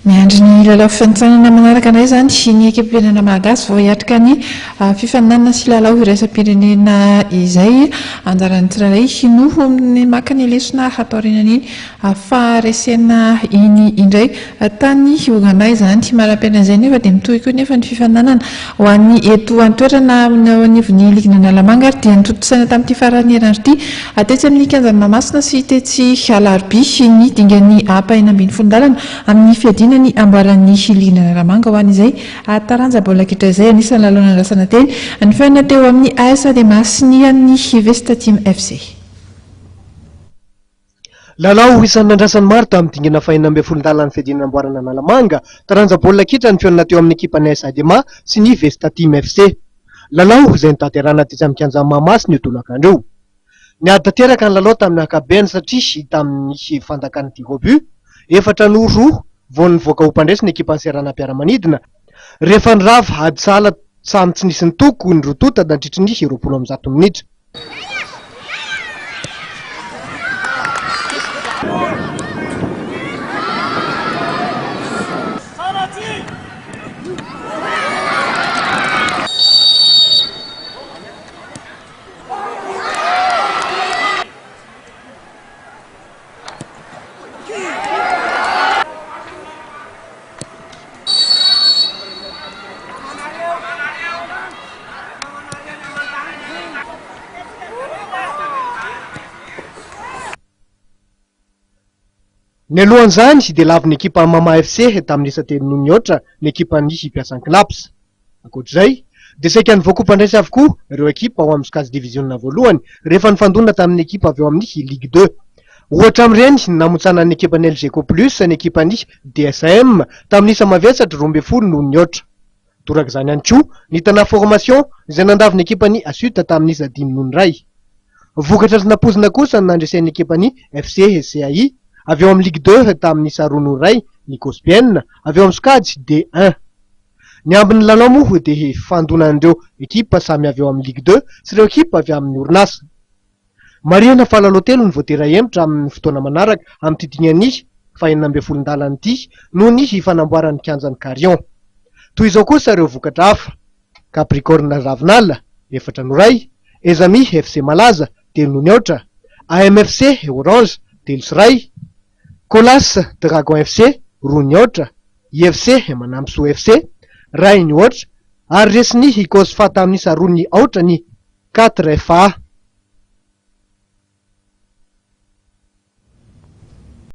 Miandry ny lalao fifanintsanana manaraka indray izany ny ekipam-pirenena malagasy vao hiatrika ny fifaninanana sy lalao iraisam-pirenena izay. Anjaran'ny tsirairay no ny maka ny lesona taorianan'iny faharesena iny indray tany Ogandà izany. Manara-piainana izay nefa dia mitohy koa nefa ny fifaninanana ho an'ny eto an-toerana eo anivon'ny ligin'Analamanga ary dia notontosaina tamin'ity faran'ny herinandro ity tetsy amin'ny kianjan'i Mahamasina sy tetsy Alarobia ny dingan'ny faha-16 lalana Amin'ny fiadiana ny amboaran'ny ligin'Analamanga ho an'izay taranja baolina kitra izay, anisan'ny lalao nandrasana teny ny fihaonana teo amin'ny AS Adema sy ny an'ny Vesta Team FC. Lalao isan'ny nandrasan'ny maro tamin'ny dingana fahenina ambin'ny folo dalan'ny fiadiana ny amboaran' Analamanga, taranja baolina kitra ny fihaonana teo amin'ny ekipan'ny AS Adema sy ny Vesta Team FC. Lalao izay notanterahina tetsy amin'ny kianjan'i Mahamasina io tolakandro io. Niady tanteraka ny lalao tamin'ny ankapobeny satria tamin'ny fandakan'ny tirs au but, efatra noho roa, vao nivoaka ho mpandresy ny ekipan'ny seranam-piaramanidina, rehefa nirava ady sahala samy tsy nisy nitoko ny roa tonta nandritry ny 120 minitra. Nialohan'izany dia lavon'ny ekipan'ny Mama FC tamin'ny isa telo noho ny aotra ny ekipan'ny Mpiasan'ny Claps. Ankoatra izay, dia saika nivoaka ho mpandresy avokoa ireo ekipa ao amin'ny sokajy diviziona voalohany rehefa nifandona tamin'ny ekipa avy ao amin'ny Ligue deux. Ohatra amin'ireny ny namontsanan'ny ekipan'ny Elgeco Plus ny ekipan'ny DSAM tamin'ny isa mavesatra 12 noho ny aotra. Toraka izany ihany koa ny Tana Formation izay nandavo ny ekipan'ny Asut tamin'ny isa dimy noho ny iray. Vokatra tsy nampoizina kosa ny nandresen'ny ekipan'ny FC CAI avy ao amin'ny Ligue deux tamin'ny isa roa noho iray ny Cospn avy ao amin'ny sokajy D un. Ny ambin'ny lalao moa dia hifandonan'ireo ekipa samy avy ao amin'ny Ligue deux sy ireo ekipa avy amin'ny orinasa. Marihana fa lalao telo no voatery hahemotra amin'ny fotoana manaraka amin'ity dingan'ny fahenina ambin'ny folon-dalana ity noho ny fanamboaran'ny kianjan'i Carion. Toy izao kosa ireo vokatra hafa, Capricorne Ravinala, efatra no iray, Ezami FC Malaza, telo noho ny aotra, AMFC Orange, telo sy iray, Colas Dragon FC, roa ny aotra, IFC Manampisoa FC, iray ny aotra, ary resin'ny Cosfa tamin'ny isa roa ny aotra ny Quatre FA.